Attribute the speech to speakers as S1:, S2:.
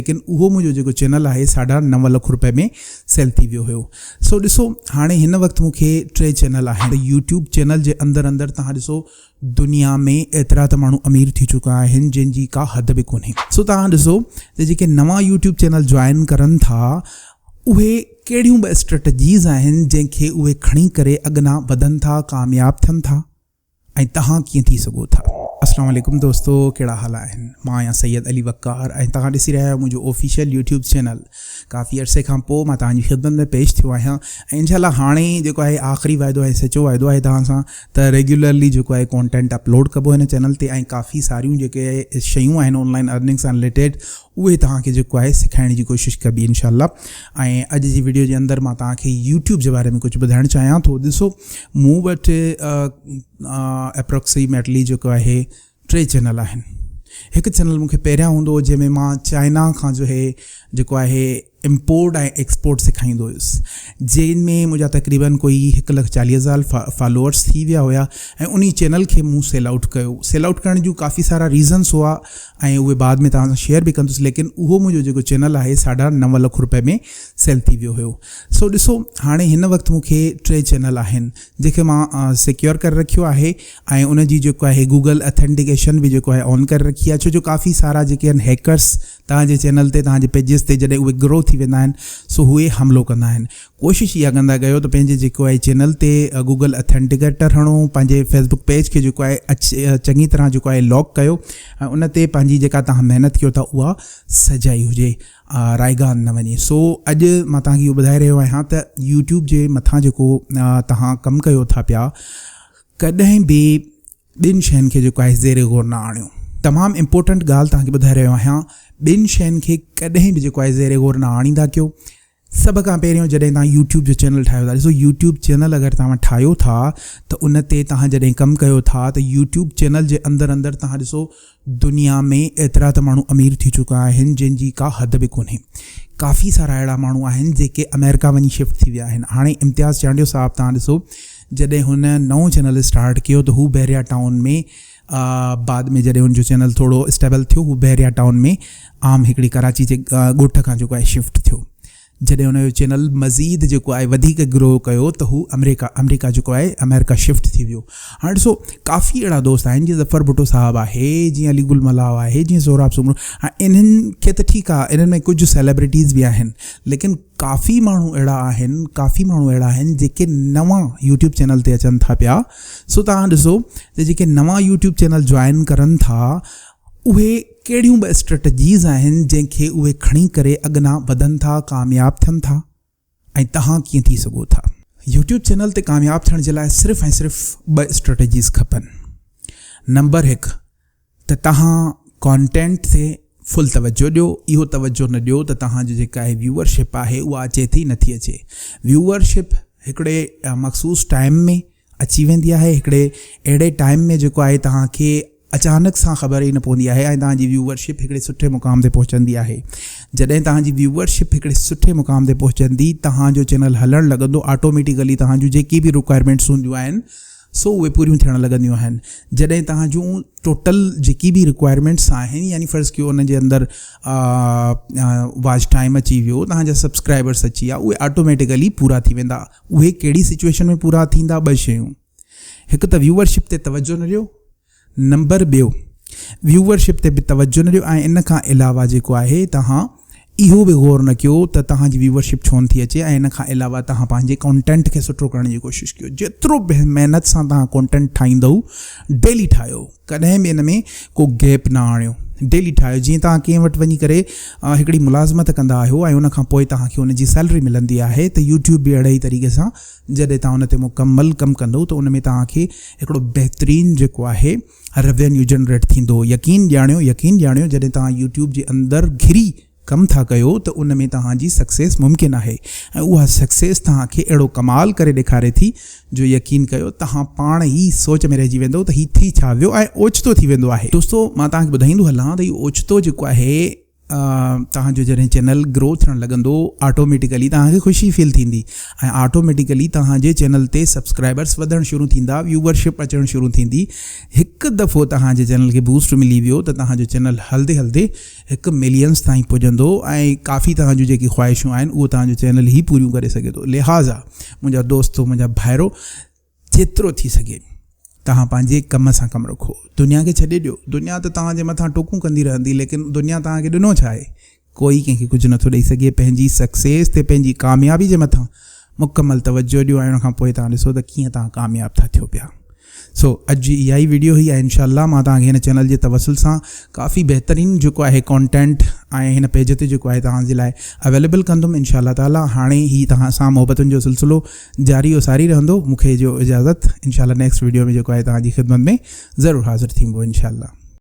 S1: ليڪن اهو منهنجو جيڪو چينل آهي ساڍا نو لک روپئي ۾ سيل ٿي ويو هيو. سو ڏسو هاڻي هن وقت مون کي ٽي چينل آهن ته يوٽيوب چينل جي اندر اندر توهان ڏسو دنيا ۾ ايترا ته ماڻهو امير ٿي چڪا آهن جن جي ڪا حد به ڪونهي. سو توهان ڏسو ته جيڪي نوان يوٽيوب چينل جوائن ڪرن ٿا اهي ڪهڙيون به اسٽريٽجيز آهن جنهن کي اهي کڻي ڪري اڳنا وڌن ٿا ڪامياب ٿين ٿا. ۽ توهان ڪيئن ٿي سگهو ٿا. اسلام عليڪم دوستو ڪهڙا حال آهن مان آهيان سيد علي وقار ۽ توهان ڏسي رهيا آهيو منهنجو آفيشل يوٽيوب چينل ڪافي عرصي کان پوء مان توهان جي خدمت ۾ پيش ٿيو آهيان ۽ انشاء الله هاڻي جيڪو آهي آخري واعدو ۽ سچو واعدو آهي توهان سان ته ريگيولرلي جيڪو آهي ڪانٽينٽ اپلوڊ ڪبو هن چينل تي ۽ ڪافي ساريون جيڪي شيون آهن آن لائن ارننگ سان رليٽيڊ اهي توهان کي جيڪو آهي سکائڻ جي ڪوشش ڪبي انشاء الله ۽ اڄ جي ويڊيو جي اندر مان توهان کي يوٽيوب جي باري ۾ ڪجهه ٻڌائڻ چاهيان ٿو ڏسو مون وٽ اپروڪسيميٽلي جيڪو آهي ٽي چينل آهن هڪ چينل مون کي پهريان هوندو هو جنهن ۾ مان چائنا کان جو هي جيڪو آهي امپورٽ ۽ ايڪسپورٽ سيکاريندو هيس جنهن ۾ منهنجا تقريبن ڪوئي هڪ لک چاليهه هزار فالوورس ٿي ويا هيا ۽ انهي چينل کي مون سيل آئوٽ ڪيو سيل آئوٽ ڪرڻ جون ڪافي سارا ريزنس هئا ۽ اهي بعد ۾ توهان سان شيئر به ڪندس ليڪن اهو منهنجو جيڪو چينل آهي ساڍا نو لک روپئي ۾ سيل ٿي ويو هيو سو ڏسو هاڻي هن وقت مون کي ٽي چينل آهن جنهن کي مان سيڪيور ڪري رکيو آهي ۽ ان جي جيڪو آهي گوگل اٿينٽيڪيشن به جيڪو آهي آن ڪري رکي آهي ڇو جو ڪافي سارا جيڪي آهن هيڪرس توهان جي چينل تي توهان جي پيجز تي جڏهن اهي گرو ٿي ويندا آهن سو اهي حملو ڪندا آهن ڪوشش اها ڪندا ڪيو ته پنهنجي جيڪو آهي چينل تي گوگل اٿينٽيڪيٽر هڻو پنهنجي فيسبوڪ پيج کي جيڪو آهي چڱي طرح جيڪو آهي لاڪ ڪيو ۽ ان تي پنهنجي جيڪا توهان محنت ڪيو ٿا اها سجائي هجي رائگان نه وڃي سو اڄ مان توهان کي اهو ٻڌائي رهيو آهيان ته يوٽيوب جي مٿان جيڪو توهان ڪم ڪيو ٿا پيا ڪڏهن به ٻن شين کي جيڪو آهي زير غور نه آڻيو. تمام امپورٽنٽ ڳالهه توهان کي ٻڌائي رهيو آهيان ٻن شين کي ڪڏهن به جيڪو آهي زير غور نه آڻيندا ڪيو. سڀ کان پهريون جڏهن توهان يوٽيوب جو چينل ٺاهيو ٿا ڏسو يوٽيوب چينل اگر توهان ٺاهيو ٿا ته ان تي توهان جڏهن ڪم ڪيو ٿا ته يوٽيوب چينل جي اندر اندر توهان ڏسو دنيا ۾ ايترا ته ماڻهو امير ٿي چڪا آهن جن جي ڪا حد به ڪونهي ڪافي سارا اهڙا ماڻهو آهن جيڪي آمريڪا وڃي شفٽ ٿي ويا آهن هاڻي امتياز چانڊيو صاحب توهان ڏسو جڏهن هن نئون چينل اسٽارٽ ڪيو ته هو بحريا ٽائون ۾ بعد ۾ جڏهن هن جو چينل ٿورو اسٽيبل ٿيو هو بحريا ٽائون ۾ عام هڪڙي ڪراچي جي ڳوٺ کان جيڪو آهي شفٽ ٿيو جڏهن هن جو چينل مزيد جيڪو آهي وڌيڪ گرو ڪيو ته هو آمريڪا آمريڪا جيڪو آهي آمريڪا شفٽ ٿي ويو هاڻي ڏسو ڪافي اهڙا دوست آهن جيئن ظفر ڀٽو صاحب آهي جيئن علي گل ملاح آهي جيئن سهراب سومرو هاڻي انهن کي ته ٺيڪ آهي انهن ۾ ڪجهه سيلبرٽيز به آهن ليڪن ڪافي ماڻهو اهڙا آهن ڪافي ماڻهو اهڙا آهن جيڪي نوان يوٽيوب چينل تي اچن ٿا پيا سو توهان ڏسو ته جيڪي نوان يوٽيوب چينل جوائن ڪرن ٿا اهي ڪهڙيون به اسٽريٽجيز آهن جنهن کي اهي کڻي ڪري اڳنا وڌن ٿا ڪامياب ٿين ٿا ۽ توهان ڪيئن ٿي سگهو ٿا. يوٽيوب چينل تي ڪامياب ٿيڻ جي لاء صرف ۽ صرف ٻه اسٽريٽجيز کپن نمبر هڪ ته توهان ڪانٽينٽ تي فل توجه ڏيو اهو توجه نه ڏيو ته توهان جي جيڪا آهي ويوئر شپ آهي اها اچي ٿي نٿي اچي ويوئر شپ هڪڙي مخصوص ٽائيم ۾ اچي ويندي آهي هڪڙي اهڙي ٽائيم ۾ جيڪو آهي توهان کي اچانڪ سان خبر ئي نه پوندي آهي ۽ توهان جي ويوئر شپ هڪڙي سٺي مقام تي پهچندي آهي جڏهن توهان جي ويوئر شپ هڪڙي سٺي مقام تي پهچندي توهان جو چينل هلڻ لڳندو آٽوميٽيڪلي توهان جون جيڪي به رڪوائرمينٽس هونديون آهن سو اهي پوريون ٿيڻ لڳنديون آهن جڏهن توهان جون ٽوٽل جيڪي به رڪوائرمينٽس آهن يعني فرض ڪيو ان جي اندر واچ ٽائيم اچي ويو توهان جا سبسڪرائبرس اچي ويا اهي آٽوميٽيڪلي پورا ٿي ويندا اهي ڪهڙي سچويشن ۾ پورا ٿيندا ٻه شيون هڪ ته ويوئرشپ تي توجه نه ڏيو نمبر ٻيو ويوئرشپ تي به توجه نه ڏيو ۽ ان کان علاوه جيڪو آهي توهان اهو به غور نه ڪيو ته توهان جي ويوئرشپ ڇو نه ٿي اچي ۽ ان کان علاوه توهان پنهنجي ڪانٽينٽ کي سٺو ڪرڻ جي ڪوشش ڪيو جيترو به محنت سان توهان ڪانٽينٽ ٺاهيندؤ ڊيلي ٺاهيو ڪڏهن به ان ۾ ڪو گيپ نه آڻيو ڊيلي ٺاهيو جيئن توهان ڪنهن وٽ وڃي ڪري هڪڙي ملازمت ڪندا آهيو ۽ ان کان پوء توهان کي ان جي سيلري ملندي آهي ته يوٽيوب به اهڙي ئي طريقي سان جڏهن توهان ان تي مڪمل ڪم ڪندؤ ته ان ۾ توهان کي هڪڙو بهترين جيڪو آهي روينيو جنريٽ ٿيندو يقين ڄاڻيو يقين ڄاڻيو جڏهن توهان يوٽيوب جي اندر گهري ڪم ٿا ڪيو ته ان ۾ توهان جي سڪسيس ممڪن آهي ۽ اها سڪسيس توهان کي اهڙو ڪمال ڪري ڏيکاري ٿي جو يقين ڪيو توهان پاڻ ئي سوچ ۾ رهجي ويندو ته هي ٿي ڇا ويو ۽ اوچتو ٿي ويندو آهي. دوستو مان توهان کي ٻڌائيندو هلان ته هي اوچتو جيڪو آهي. توهان جو جڏهن چينل گرو ٿيڻ لڳندو آٽوميٽيڪلي توهان کي خوشي فيل ٿيندي ۽ آٽوميٽيڪلي توهان جي چينل تي سبسڪرائبرس وڌڻ شروع ٿيندا ويوورشپ اچڻ شروع ٿيندي هڪ دفعو توهان جي چينل کي بوسٽ ملي ويو ته توهان جو چينل هلندي هلندي هڪ ملينس تائين پڄندو ۽ ڪافي توهان جون جيڪي خواهشون آهن اهو توهان جو چينل ئي پوريون ڪري سگهي ٿو لهٰذا منهنجا دوستو منهنجا ڀائرو جيترو ٿي سگهي توهان پنهنجي ڪم سان ڪم رکو. دنيا کي ڇڏي ڏيو. دنيا ته توهان جي مٿان ٽوڪون ڪندي رهندي ليڪن دنيا توهان کي ڏنو ڇا آهي؟ ڪوئي ڪنهن کي ڪجهه نٿو ڏئي سگهي. پنهنجي سڪسيس تي پنهنجي ڪاميابي جي مٿان مڪمل توجهه ڏيو ۽ ان کان پوء توهان ڏسو ته ڪيئن توهان ڪامياب ٿا ٿيو پيا. سو اڄ جي اها ئي وڊيو هئي ۽ انشاء الله مان توهان کي هن چينل جي توسل سان ڪافي بهترين جيڪو آهي ڪانٽينٽ ۽ هن پيج تي جيڪو آهي توهان جي لاء اويليبل ڪندم انشاء الله تعالي هاڻي هي توهان سان محبتن جو سلسلو جاري و ساري رهندو مون کي ڏيو اجازت انشاء الله نيڪسٽ وڊيو ۾ جيڪو آهي توهان جي خدمت ۾ ضرور حاضر ٿينبو انشاء الله.